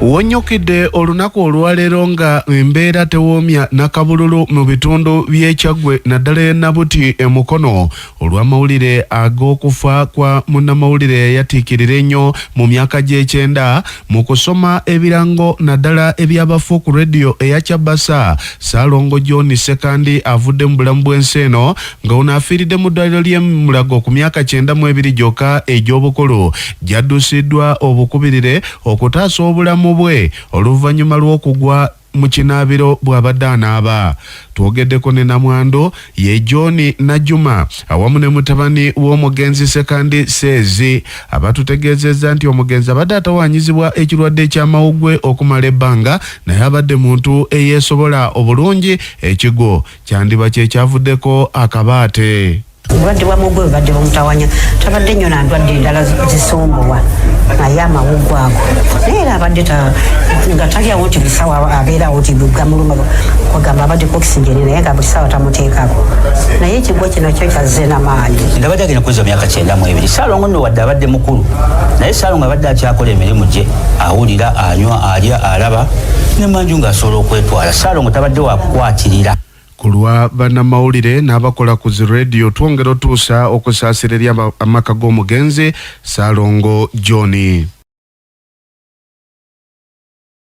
Wonnyukidde olunaku olwaleero nga embeera tewoomya nakabululu mu bitundu by'e Kyaggwe naddala e Nabuti e Mukono olw'amawulire ag'okufa kwa munnamawulire eyayatiikirira ennyo mu myaka gy'ekyenda mu kusoma ebirango naddala eby'abafu ku rediyo eya Kyabasa Ssaalongo John Ssekandi avudde mu bulamu bw'ensi eno nga ono afiiridde mu ddwaliro ly'e Mulago ku myaka 92 gyokka egy'obukulu gy'addusiddwa obukubirire okutaasa obulamu bwe oluvannyuma lw'okugwa mu kinaabiro bw'abadde anaaba. Twogeddeko ne Namwandu ye John Najjuma awamu ne mutabani w'omugenzi Ssekandi Sseezi abatutegeezezza nti omugenzi abadde atawaanyizibwa ekirwadde eky'amawuggwe okumala ebbanga naye abadde muntu eyeesobola obulungi ekigwo kyandiba kye kyavuddeko akabaate. Obulwadde bwa mawuggwe bubadde bumutawanya, tabadde nnyo na ndwadde endala zisumbuwa, naye amawuggwe ago naye era abadde nga talyawo nti buli ssaawa abeerawo nti gamuluma, kwegamba abadde ku oxygen naye nga buli ssaawa tamuteekako, naye ekigwo kino kyo kyazze namaanyi. Ndabadde agenda kuweza myaka 92. Ssaalongo nno wadde abadde mukulu, naye Ssaalongo abadde akyakola emirimu gye, awulira, anywa, alya, alaba ne manju ng'asobola okwetwala. Ssaalongo tabadde wakukwatirira. Ku lwa bannamawulire n'abakola ku zi rediyo twongera otuusa okusaasira eri amaka g'omugenzi Ssaalongo John.